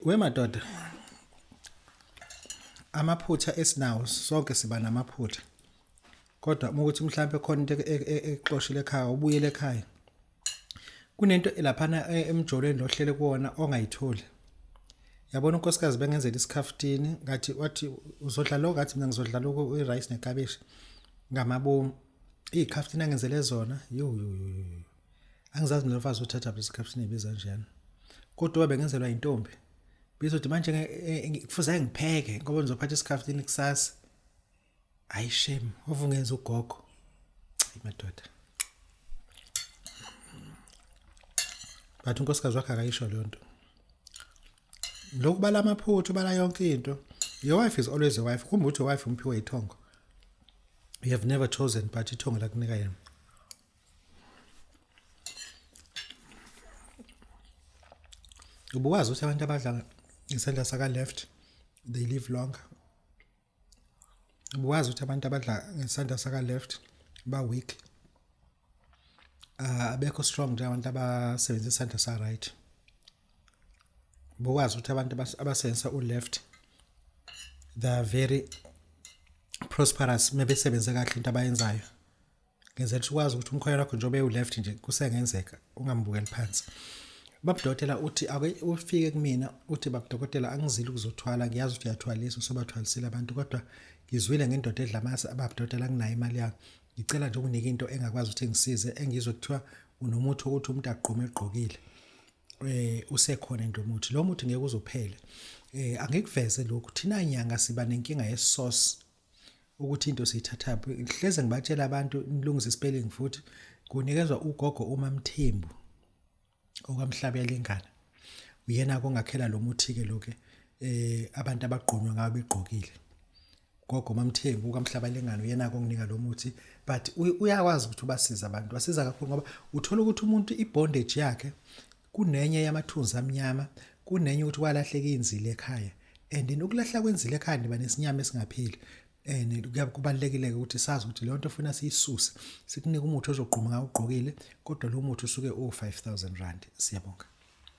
We madoda, amaphutha esinawo sonke siba namaphutha, kodwa uma ukuthi mhlawumbe khona into ekuxoshile ekhaya ubuyele ekhaya, kunento laphana emjolweni lohlele kuwona ongayitholi. Yabona unkosikazi bengenzela isikhaftini ngathi wathi uzodla lokho, ngathi mina ngizodla lokho i-rice nekabishi ngamabomu. Iy'khaftini angenzele zona yo yo yo yo, angizazi mina mfazi uthatha phi isikhaftini ebiza kanjena, kodwa bengenzelwa intombi bizothi manje kufuze ngipheke ngoba ngizophatha isikhaftini kusasa. Hayi shame, ovungenza ugogo madoda. But unkosikazi wakhe akayisho leyo nto. Lokhu bala amaphutha, ubala yonke into. Your wife is always your wife. Khumbula ukuthi your wife umphiwe ithongo. You have never chosen, but ithongo lakunika yena. Ubuwazi ukuthi abantu abadla ngesandla saka left they live longer. Ubuwazi ukuthi abantu abadla ngesandla saka left ba weak. Abekho strong njengabantu abasebenzisa isandla sa right. Ubuwazi ukuthi abantu abasebenzisa u left they are very prosperous mebesebenze kahle into abayenzayo. Ngenzela ukuthi ukwazi ukuthi umkhwenya wakho njengoba ewu-left nje kusengenzeka ungambukeli phansi. Babudokotela uthi ake ufike kumina uthi babudokotela angizile ukuzothwala, ngiyazi ukuthi uyathwalisa usobathwalisile abantu, kodwa ngizwile ngendoda edla amasi ababudokotela anginayo imali yayo. Ngicela nje ukunike into engakwazi ukuthi ngisize engizwe kuthiwa unomuthi wokuthi umuntu agqume egqokile. Usekhona into umuthi lo muthi ngeke uzophele. Angikuveze lokhu, thina nyanga siba nenkinga ye-source ukuthi into siyithathaphi. Hleze ngibatshela abantu nilungise spelling futhi kunikezwa ugogo uMamthembu okamhlabuyalingana, uyena kongakhela lo muthi ke lokho abantu abagqunywa ngayo begqokile. Gogo Mamthembu kaMhlabalingana uyena konginika lo muthi, but uyakwazi ukuthi ubasize abantu, basiza kakhulu ngoba uthola ukuthi umuntu ibondage yakhe kunenye yamathunzi amnyama, kunenye ukuthi kwalahleka inzilo ekhaya, and ukulahla kwenzile ekhaya niba nesinyama esingapheli. And kubalulekile ukuthi sazi ukuthi leyo nto funa siyisuse, sikunike umuthi ozogquma ngawo ugqokile, kodwa lo muthi usuke u 5000 rand. Siyabonga.